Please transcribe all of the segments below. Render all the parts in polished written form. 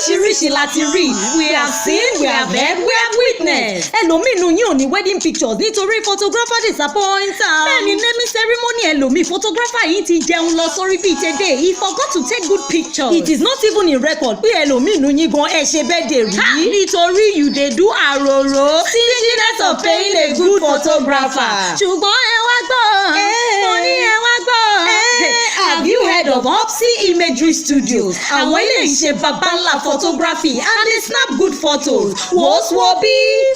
Oríṣiríṣi la ti rí. We have seen, we have heard, we have witnessed. Ẹlòmíì nínú yín ò ní wedding pictures nítorí photographer disappoint am. Bẹ́ẹ̀ni, naming ceremony ẹlòmíì, photographer yìí ti jẹun lọ sórí bíi tèdè. He forgot to take good pictures. It is not even in record pé ẹlòmíì nínú yín gan ẹ ṣe birthday rí. Nítorí you dey do àròrò. Stinginess of paying a good photographer. Ṣùgbọ́n ẹ wá gbọ́, mo ní ẹ wá gbọ́. Have you heard of Opsy Imagery Studios? Àwọn ilé iṣẹ́ baba ńlá photography and they snap good photos. Wòósùwò bí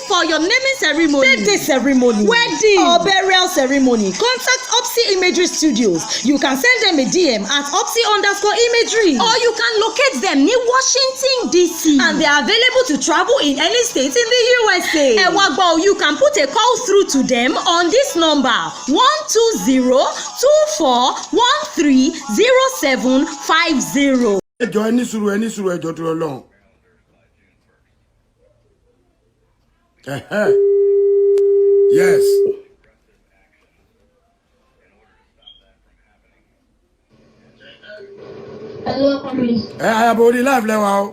for your naming ceremony, birthday ceremony, wedding or burial ceremony. Contact Opsy Imagery Studios. You can send them a DM at Opsy_imagery or you can locate them ní Washington DC, and they are available to travel in any state in the USA. Ẹ wá gbọ́, you can put a call through to them on this number: 12024130750. Ẹ jọ̀ọ́, ẹ ní sùúrù, ẹ ní sùúrù, ẹ jọ̀ọ́ tó lọ. Ẹ̀hẹ́. Yes. Hello, Comrade. Ẹ ayaba, orí live lẹ́wà o.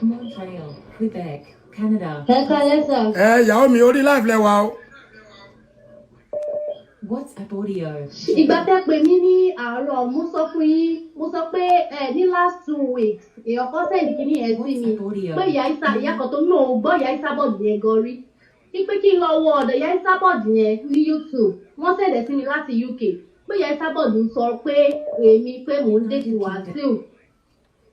Montreal, Quebec, Canada. Ẹ káalẹ́, sir. Ẹ ìyàwó mi, orí live lẹ́wà o. WhatsApp audio. Ìgbà tẹ́ pè mí ní àárọ̀, mo sọ fún yín, mo sọ pé ẹ ní last 2 weeks, èèyàn kan send kínní ẹ̀ sí mi pé ìyá Isa, ìyá kan tó ní òun gbọ́ ìyá Esabod yẹn gan rí, wípé kí n lọ wo ọ̀dọ̀ ìyá Esabod yẹn ní YouTube. Wọ́n send ẹ̀ sí mi láti UK pé ìyá Esabod ń sọ pé èmi pé mò ń date Wàsíù,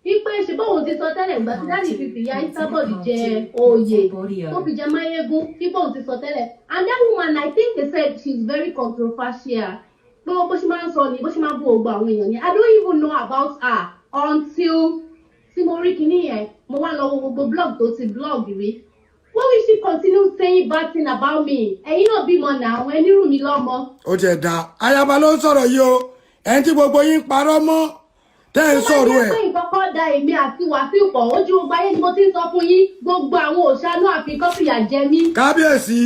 wípé ṣe bóun ti sọ tẹ́lẹ̀ ìgbà tí daddy fi fìyà Esabod jẹ oyè tó fi jẹ máyégún, wípé òun ti sọ tẹ́lẹ̀. And that woman, I think they said she's very controversial, pé bó ṣe máa ń sọ ni, bó ṣe máa ń bú gbogbo àwọn èèyàn ni. I don't even know about her until tí mo rí kinní yẹn. Mo wá lọ wo gbogbo blog tó ti blog rí. Why will she continue saying bad thing about me? Ẹ̀yin náà bímọ náà, àwọn ẹni rù mí lọ́mọ. Ó tiẹ̀ dá, ayaba ló ń sọ̀rọ̀ yìí o, ẹni tí gbogbo yín ń parọ́ mọ́ tẹ́ ẹ ń Tó bá sọ̀rọ̀ jẹ́ ẹ̀. pé nǹkan kan da èmi àti Wàsíù pọ̀, ojú gbogbo ayé ni mo ti ń sọ fún yín, gbogbo àwọn òṣàánú àfikọ́ fìyà jẹ mí. Kábíyèsí,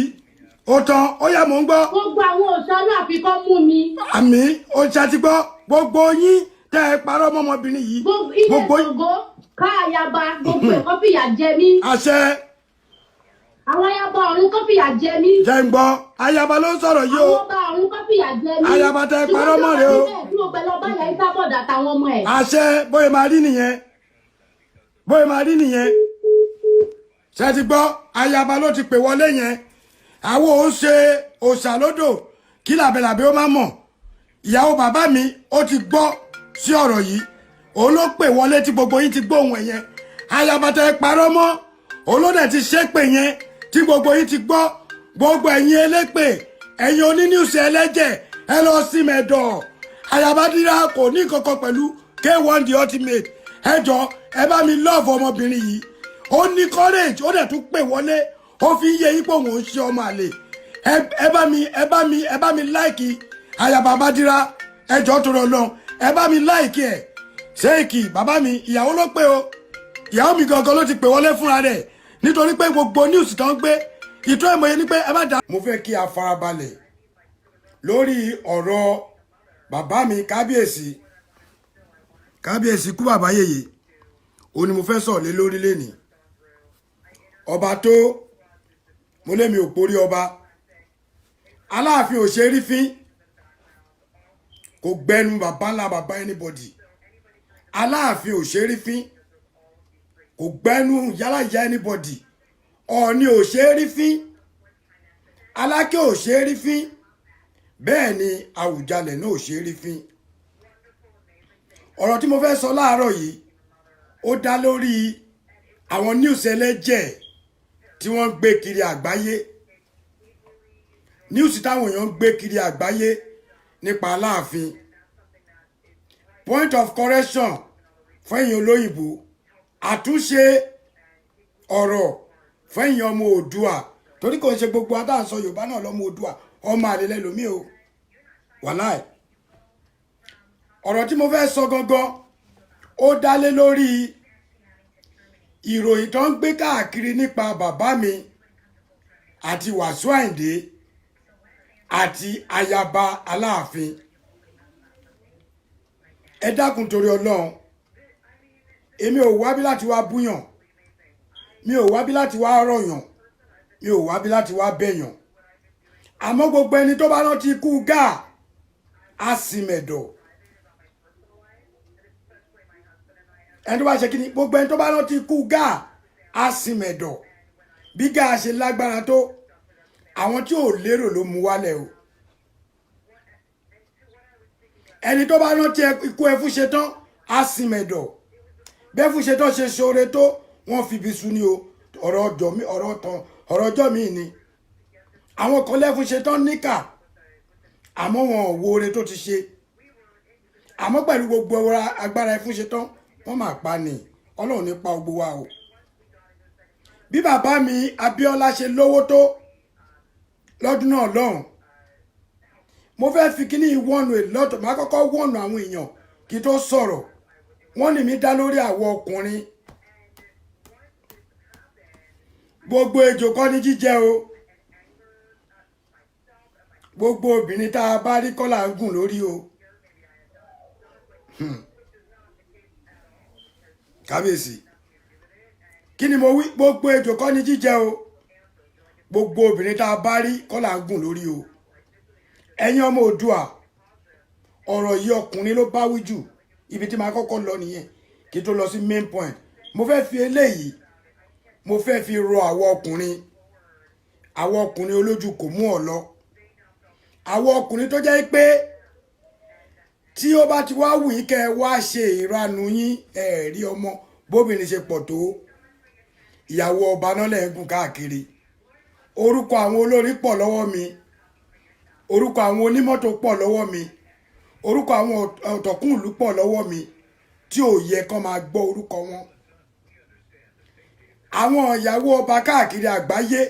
ó tán, ó yá, mò ń gbọ́. Gbogbo àwọn òṣàánú àfikọ́ mú mi. Àmì ó ṣàtìgbọ́, gbogbo yín tẹ́ ẹ parọ́ mọ́ ọmọbìnrin yìí. Gbogbo ilé Gbogbo yín. Ṣàngó ká ayaba, gbogbo ẹ̀kọ́ fìyà jẹ mí. Àṣẹ. Àwọn ayaba ọ̀run kọ́ fìyà jẹ mí. Jẹ́ ń gbọ́, ayaba ló ń sọ̀rọ̀ yìí o. Àwọn ọba ọ̀run kọ́ fìyà jẹ mí. Ayaba tẹ́ ẹ parọ́ mọ́ rè o. Ṣùgbọ́n tí ó bá rí bẹ́ẹ̀, tí mo pẹ̀lú ọba ìyá Esabod àtàwọn ọmọ ẹ̀. Àṣẹ, bóyá máa rí nìyẹn, bóyá máa rí nìyẹn. Ṣe ti gbọ́, ayaba ló ti pè wọlé yẹn. Àwọn ò ń ṣe òòṣà lódò kí làbẹ̀làbẹ̀ ó má mọ̀. Ìyàwó bàbá mi, ó ti gbọ́ sí ọ̀rọ̀ yìí, òun ló pè wọlé tí gbogbo yín ti gbóhùn ẹ̀ yẹn. Ayaba tẹ́ parọ́ mọ́, òun ló dẹ̀ ti ṣépè yẹn tí gbogbo yín ti gbọ́. Gbogbo ẹ̀yin elépè, ẹ̀yin oníníùsì ẹlẹ́jẹ̀, ẹ lọ sí mẹ́dọ̀. Ayaba Dira kò ní kankan pẹ̀lú K1 The Ultimate. Ẹ jọ, ẹ bá mi love ọmọbìnrin yìí. Ó ní courage, ó dẹ̀ tún pè wọlé, ó fi ń yé yín pé òun ò ń ṣe ọmọ àlè. Ẹ bá mi, ẹ bá mi, ẹ bá mi like ayaba Badira. Ẹ jọ tó lọ lọ, ẹ bá mi like ẹ. Ṣéèkì bàbá mi, ìyàwó ló pé o, ìyàwó mi gangan ló ti pè wọlé fúnra rẹ̀, nítorí pé gbogbo news tó ń gbé ìtọ́ ìmọ̀ye ni pé ẹ má dá. Mo fẹ́ kí a farabalẹ̀ lórí ọ̀rọ̀ bàbá mi kábíyèsí, kábíyèsí kú bàbá yèyé. Ó ní mo fẹ́ sọ̀rọ̀ lé lórí lénìí. Ọba tó mo lémi ò porí ọba aláàfin ò ṣe rí fín, kò gbẹnu bàbá ńlá bàbá anybody. Aláàfin ò ṣe rí fín, kò gbẹnu yálà ìyá anybody. Ọ̀ọ̀ni ò ṣe rí fín, Aláké ò ṣe rí fín, bẹ́ẹ̀ ni Àwùjalẹ̀ náà ò ṣe rí fín. Ọ̀rọ̀ tí mo fẹ́ sọ láàárọ̀ yìí, ó dá lórí àwọn news ẹlẹ́jẹ̀ tí wọ́n ń gbé kiri àgbáyé, news táwọn èèyàn ń gbé kiri àgbáyé nípa Aláàfin. Point of correction fún ẹ̀yin olóyìnbó, àtúnṣe ọ̀rọ̀ fún ẹ̀yin ọmọ Oòduà, torí kò ń ṣe gbogbo adáǹsọ Yorùbá náà lọ́mọ Oòduà. Ọmọ àlè lẹ́lòmíì o, wàláì. Ọ̀rọ̀ tí mo fẹ́ sọ gangan, ó dálé lórí ìròyìn tó ń gbé káàkiri nípa bàbá mi àti Wàsíù Àyìndé àti ayaba Aláàfin. Ẹ dákun, torí Ọlọ́run, Èmi ò wábí láti wá búyàn, mi ò wábí láti wá rọ̀yàn, mi ò wábí láti wá bẹ̀yàn. Àmọ́ gbogbo ẹni tó bá rántí ikú Gáà á sì mẹ̀dọ̀. Ẹni tó bá ṣe kí ni, gbogbo ẹni tó bá rántí ikú Gáà á sì mẹ̀dọ̀. Bí Gáà ṣe lágbára tó, àwọn tí ò lérò ló mú wálẹ̀ o. Ẹni tó bá rántí ikú Ẹfúnṣetán á sì mẹ̀dọ̀. Bẹ́fúnṣetán ṣe ṣoore tó, wọ́n fi ibi sú ni o. Ọ̀rọ̀ ọjọ́ mi, ọ̀rọ̀ tán, ọ̀rọ̀ ọjọ́ mi ni. Àwọn kan lẹ́fúnṣetán níkà, àmọ́ wọn ò wo oore tó ti ṣe. Àmọ́ pẹ̀lú gbogbo agbára Ẹfúnṣetán, wọ́n máa pa ni. Ọlọ́run ní pa gbogbo wa o. Bí bàbá mi Abíọ́lá ṣe lówó tó lọ́dún náà lọ́hùn, mo fẹ́ fi kíní wọ́nù lọ́tọ̀. Máa kọ́kọ́ wọ́nù àwọn èèyàn kí tó sọ̀rọ̀. Wọ́n ní mi dá lórí àwọ̀ ọkùnrin. Gbogbo ejò kọ́ ní jíjẹ o. Gbogbo obìnrin tá a bá rí kọ́ là ń gùn lórí o. Kábíyèsí, kí ni mo wí? Gbogbo ejò kọ́ ní jíjẹ o. Gbogbo obìnrin tá a bá rí kọ́ là ń gùn lórí o. Ẹ̀yin ọmọ Oòduà, ọ̀rọ̀ yìí ọkùnrin ló bá wí jù. Ibi tí màá kọ́kọ́ lọ nìyẹn kí tó lọ sí main point. Mo fẹ́ fi eléyìí, mo fẹ́ fi rọ àwọn ọkùnrin, àwọn ọkùnrin olójú kò mú ọ lọ, àwọn ọkùnrin tó jẹ́ pé tí ó bá ti wá wù yín kẹ́ ẹ wá ṣe ìranu yín, ẹ rí ọmọ bóbìnrin ṣe pọ̀ tó, ìyàwó ọba náà lẹ́ ń gùn káàkiri. Orúkọ àwọn olórin pọ̀ lọ́wọ́ mi, orúkọ àwọn onímọ́tò pọ̀ lọ́wọ́ mi, orúkọ àwọn ọ̀tọ̀kùnlú pọ̀ lọ́wọ́ mi tí ò yẹ kán máa gbọ́ orúkọ wọn. Àwọn ìyàwó ọba káàkiri àgbáyé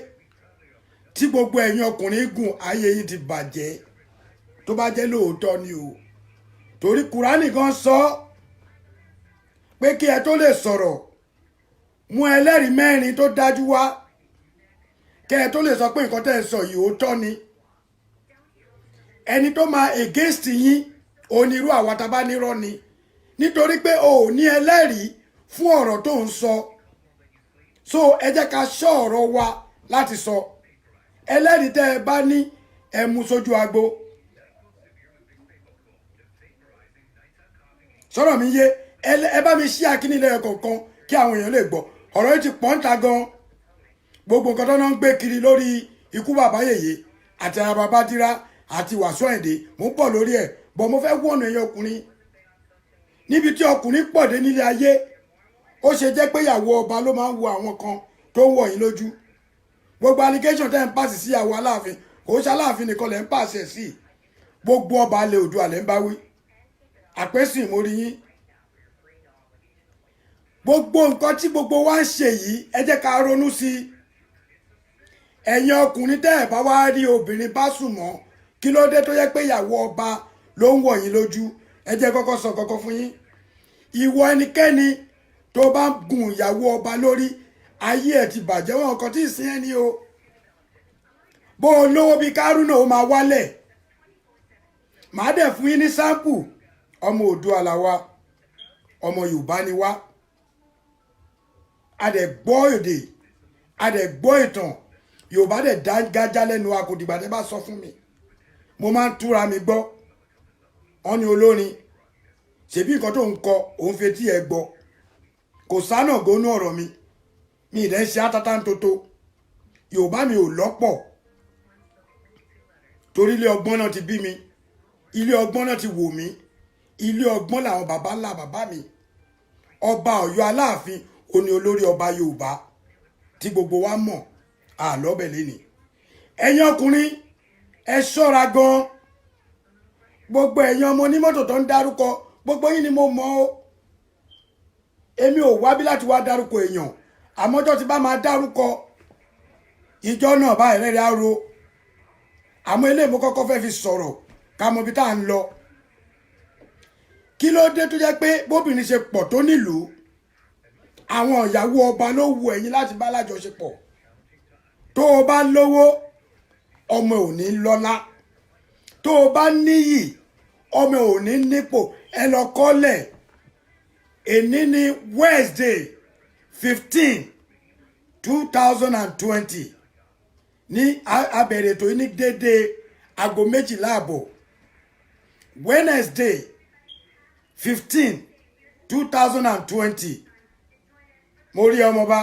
tí gbogbo ẹ̀yin ọkùnrin gùn, ayé yín ti bàjẹ́. Tó bá jẹ́ lóòótọ́ ni o, torí Kùránì kan sọ pé kí ẹ tó lè sọ̀rọ̀, mú ẹlẹ́rìí mẹ́rin tó dájú wá kẹ́ ẹ tó lè sọ pé nǹkan tẹ́ ẹ sọ yìí òótọ́ ni. Ẹni tó máa against yín onírú àwa tá a bá nírọ́ ni, nítorí pé o ò ní ẹlẹ́rìí fún ọ̀rọ̀ tó ń sọ. So ẹ jẹ́ ká ṣọ́ ọ̀rọ̀ wa láti sọ. Ẹlẹ́rìí tẹ́ ẹ bá ní, ẹ mú sójú agbo. Sọ̀rọ̀ mi yé? Ẹ bá mi ṣí akíní lẹ́yọ kọ̀ọ̀kan kí àwọn èèyàn lè gbọ́. Ọ̀rọ̀ yìí ti pọ́n ta gan. Gbogbo nǹkan tó náà ń gbé kiri lórí ikú bàbá yèyé àti ara bàbá dírá àti Wàsíù Àyìndé, mò ń bọ̀ lórí ẹ̀ bọ̀. Mo fẹ́ wọ̀nà ẹ̀yàn ọkùnrin níbi tí ọkùnrin pọ̀ dé nílé ayé. Ó ṣe jẹ́ pé ìyàwó ọba ló máa ń wo àwọn kan tó ń wọ̀ yín lójú. Gbogbo allegation tẹ́ ń pàṣẹ sí ìyàwó Aláàfin, kò ń ṣe Aláàfin nìkan lẹ́ ń pàṣẹ sí, gbogbo ọba alẹ́ Oòduà lẹ́ ń bá wí. Àpèsìn mórí yín. Gbogbo nǹkan tí gbogbo wa ń ṣe yìí, ẹ jẹ́ ká ronú sí i. Ẹ̀yin ọkùnrin tẹ́ ẹ̀ bá wá rí obìnrin bá sùn mọ́, kí ló dé tó yẹ pé ìyàwó ọba ló ń wọ̀ yín lójú? Ẹ jẹ́ kọ́kọ́ sọ kọ́kọ́ fún yín. Ìwọ ẹnikẹ́ni tó bá ń gun ìyàwó ọba lórí, ayé ẹ̀ ti bàjẹ́. Wọn kàn tí ì sin ẹni o. Bó o lówó bíi kárúnà, ó máa wálẹ̀. Màá dẹ̀ fún yín ní sample. Ọmọ Oòduà là wa, ọmọ Yorùbá ni wá. A dẹ̀ gbọ́ èdè, a dẹ̀ gbọ́ ìtàn Yorùbá dẹ̀ dá gájá lẹ́nu wa. Kò dìgbà tẹ́ bá sọ fún mi, mo máa ń túra mi gbọ́. Wọ́n ní olórin ṣèbí nǹkan tó ń kọ òun fetí ẹ gbọ́. Kò sánà gónú ọ̀rọ̀ mi, mi ìdẹ́ ń ṣe átátá ń toto. Yorùbá mi ò lọ́pọ̀ torí ilé ọgbọ́n náà ti bí mi, ilé ọgbọ́n náà ti wò mí, ilé ọgbọ́n làwọn bàbá ńlá bàbá mi. Ọba Ọ̀yọ́ Aláàfin òní olórí ọba Yorùbá tí gbogbo wa mọ̀ àlọ́bẹ̀ lẹ́nìí. Ẹ̀yin ọkùnrin, ẹ ṣọ́ra gan. Gbogbo ẹ̀yin ọmọ onímọ́tò tó ń dárúkọ, gbogbo yín ni mo mọ̀ o. Èmi ò wábí láti wá dárúkọ èèyàn, àmọ́jọ́ tí bá máa dárúkọ ìjọ náà báyìí rẹ́rẹ́ á ro. Àmọ́ eléyìí mo kọ́kọ́ fẹ́ fi sọ̀rọ̀ ká mọ ibi tá à ń lọ. Kí ló dé tó jẹ́ pé bóbìnrin ṣe pọ̀ tó nílùú, àwọn ìyàwó ọba ló wù ẹ̀yin láti bá lájọṣepọ̀? Tó o bá lówó, ọmọ ò ní lọ́lá. Tó o bá níyì, ọmọ ò ní nípò. Ẹ lọ kọ́lẹ̀. Èní ní Wednesday 15, 2020 ní abẹ̀rẹ̀ ètò yìí ní déédéé aago 12:30. Wednesday 15, 2020. Mo rí ọmọba.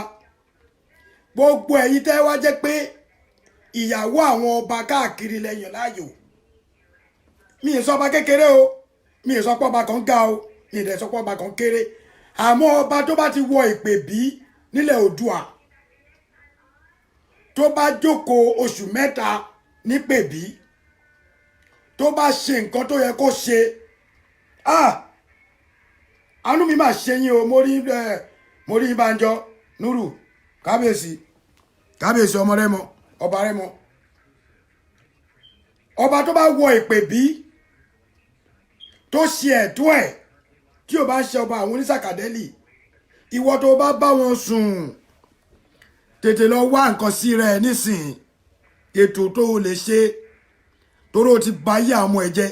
Gbogbo ẹ̀yin tẹ́ wá jẹ́ pé ìyàwó àwọn ọba káàkiri lẹ́yìn láàyò, mi ì sọ ọba kékeré o, mi ì sọ pé ọba kan ga o, mi ì dẹ̀ sọ pé ọba kan kéré, àmọ́ ọba tó bá ti wọ ìpè bí nílẹ̀ Oòduà, tó bá jókòó oṣù 3 nípèbí, tó bá ṣe nǹkan tó yẹ kó ṣe, ah, àánú mi máa ṣe yín o. Mo rí ẹ, mo rí Banjọ Nuru, kábíyèsí, kábíyèsí ọmọ Rẹ́mọ, ọba Rẹ́mọ. Ọba tó bá wọ ìpè bí, tó ṣe ẹ̀tọ́ ẹ̀, tí ò bá ṣe ọba àwọn onísàkàdẹ́lì, ìwọ tó bá bá wọn sùn, tètè lọ wá nǹkan sí rẹ nísìn, ètò tó o lè ṣe, torí o ti bà ayé àwọn ọmọ ẹ jẹ́.